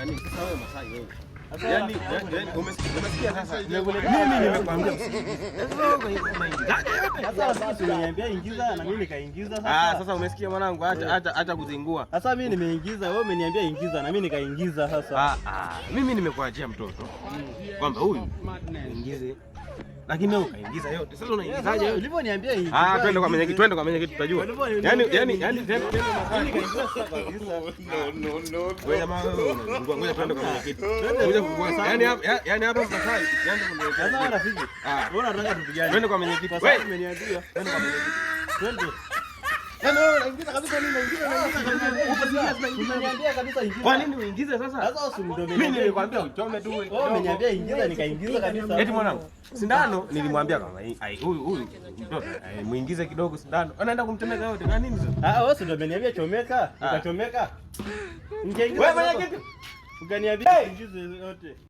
nani? Sasa wewe Masai wewe. Sasa Yaani umesikia sasa? Nimekuletea- Mimi nimekwambia usiingize. Sasa wewe unaingizaje yote? Sasa rafiki, umeniambia ingiza na mimi nikaingiza sasa. Ah, sasa umesikia mwanangu, acha acha kuzingua. Sasa mimi nimeingiza, wewe umeniambia ingiza na mimi nikaingiza sasa. Ah, ah, mimi nimekuachia mtoto kwamba huyu ingize. Lakini wewe ukaingiza yote. Sasa unaingizaje yote? Ulivyoniambia ingiza. Ah, twende kwa mwenyekiti, twende kwa mwenyekiti tutajua. Yaani tena tena Mimi nikaingiza sasa kabisa. No, no, no. Wewe jamaa wewe unazingua, ngoja twende kwa mwenyekiti. Ngoja kukua. Yaani hapa Masai, yaani Sasa wewe rafiki, Ah. wewe unataka tupigane? Twende kwa mwenyekiti. Kwa sababu Wewe umeniambia. twende kwa mwenyekiti. Twende. Yaani wewe unaingiza kabisa, mimi naingiza kabisa. Umeniambia kabisa ingiza. Kwa nini uingize sasa? Sasa usimdome. Mimi nilikwambia uchome tu. Wewe umeniambia ingiza nikaingiza kabisa. Eti mwanangu, sindano nilimwambia kama ai huyu mtoto muingize kidogo sindano. Anaenda kumchomeka yote. Na nini sasa? Ah, wewe si ndio umeniambia chomeka, Ah. nikachomeka. Nikaingiza. Wewe mwenyekiti. Ukaniambia ingize yote.